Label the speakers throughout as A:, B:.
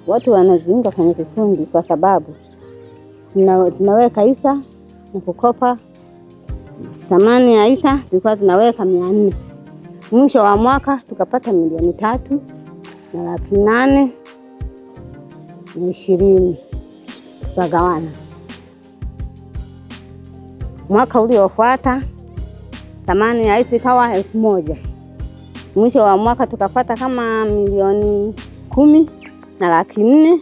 A: Watu wanajiunga kwenye kikundi kwa sababu tunaweka hisa na kukopa. Thamani ya hisa tulikuwa tunaweka 400. Mwisho wa mwaka tukapata 3,820,000 tukagawana. Mwaka uliofuata thamani ya hisa ikawa 1,000. Mwisho wa mwaka tukapata kama 10,400,000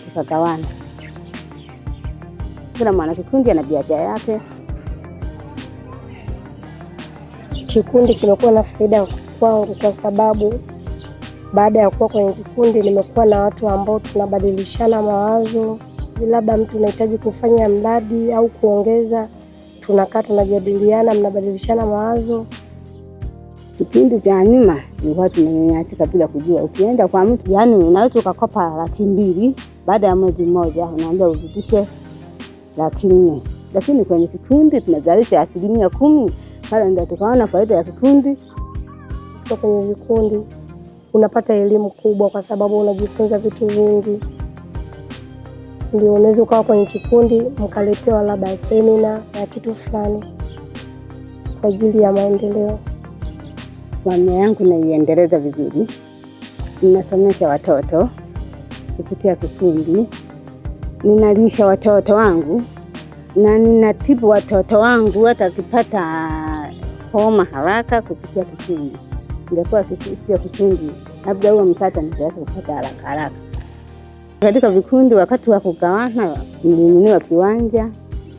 A: tukagawana. Kila mwanakikundi ana biashara yake.
B: Kikundi kimekuwa na faida kwangu kwa sababu baada ya kuwa kwenye kikundi nimekuwa na watu ambao tunabadilishana mawazo. Labda mtu unahitaji kufanya mradi au kuongeza, tunakaa tunajadiliana, mnabadilishana mawazo.
A: Kipindi cha nyuma tulikuwa tunanyanyasika bila kujua. Ukienda kwa mtu, yani unaweza ukakopa 200,000, baada ya mwezi mmoja unaambia urudishe 400,000. Lakini kwenye kikundi tunazalisha 10%, pale ndio tukaona faida ya kikundi.
B: Kwa kwenye vikundi unapata elimu kubwa kwa sababu unajifunza vitu vingi. Ndio unaweza ukawa kwenye kikundi mkaletewa labda semina ya kitu fulani kwa ajili ya maendeleo.
A: Familia yangu naiendeleza vizuri, ninasomesha watoto kupitia kikundi, ninalisha watoto wangu na ninatibu watoto wangu hata akipata homa haraka kupitia kikundi. Ingekuwa sio kikundi, labda huo mkate ningeweza kupata haraka haraka. Katika vikundi, wakati wa kugawana, nilinunua kiwanja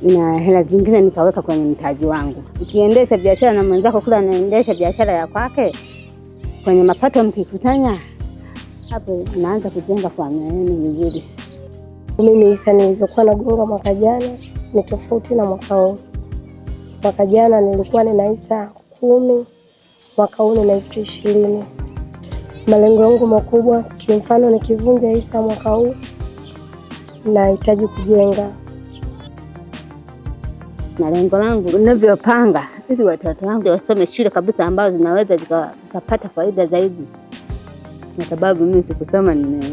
A: na hela zingine nikaweka kwenye mtaji wangu. Ukiendesha biashara na mwenzako kule anaendesha biashara ya kwake, kwenye mapato mkikusanya, hapo naanza kujenga familia yenu vizuri.
B: Mimi hisa nilizokuwa nagonga mwaka jana ni tofauti na mwaka huu. Mwaka jana nilikuwa nina hisa 10, mwaka huu nina hisa 20. Malengo yangu makubwa, kimfano nikivunja hisa mwaka huu nahitaji kujenga.
A: Na lengo langu ninavyopanga ili watoto wangu wasome shule kabisa ambazo zinaweza zikapata faida zaidi, kwa sababu mimi sikusoma nime